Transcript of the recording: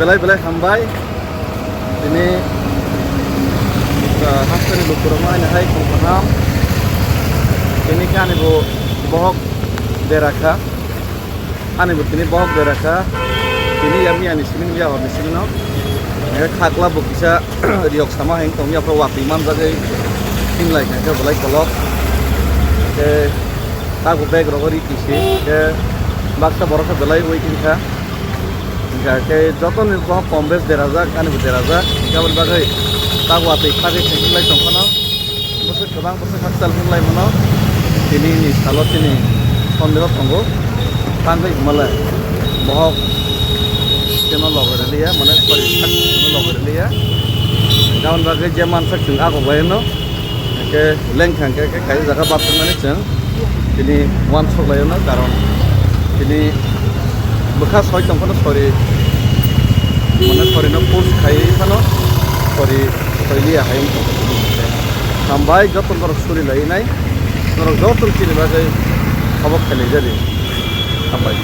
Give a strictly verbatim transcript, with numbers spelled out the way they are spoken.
Belai belai hambai. Tini, ah, hasteni lukurokno haino hai tong kaham. Tini khe ani bo bohok dera kha. Ani bo tini bohok dera kha. Tini yami ani sining ya horni sinino. Nge khakla bo kisa riyok sama heng tong ya pro watwi manjagwi hinglai kha khe belai kolok. Khe tago bag rogo ri kisi. Khe baksa borok khe belai waiting kha. Hingkha khe jotoni bohok kom bes derajak, ani bo derajak. Hingkhe aboni bagwi tak watwi khagwi thengkhlai tongphano. Bwswk kwbang bwswk hakchal hinglai mano. Tini ni salo tini sondeho tongo. Tangwi hwnmale bohok chwngno logi rwliya, mane sorry, sak chwngno logi rwliya. Hingkhe aboni bagwi je mansak chwng ago bai no. Hingkhe lengkha hingkhe khe kaisa jaga bathangmani chwng tini uansuk laio no, karon tini bwkha soi tong phano sori, mane sori no push khai phano sori soiliya hai wngkha. Hambai joto norok suri lai nai, norok joto chini bagwi obo khailai jadi. Hambai.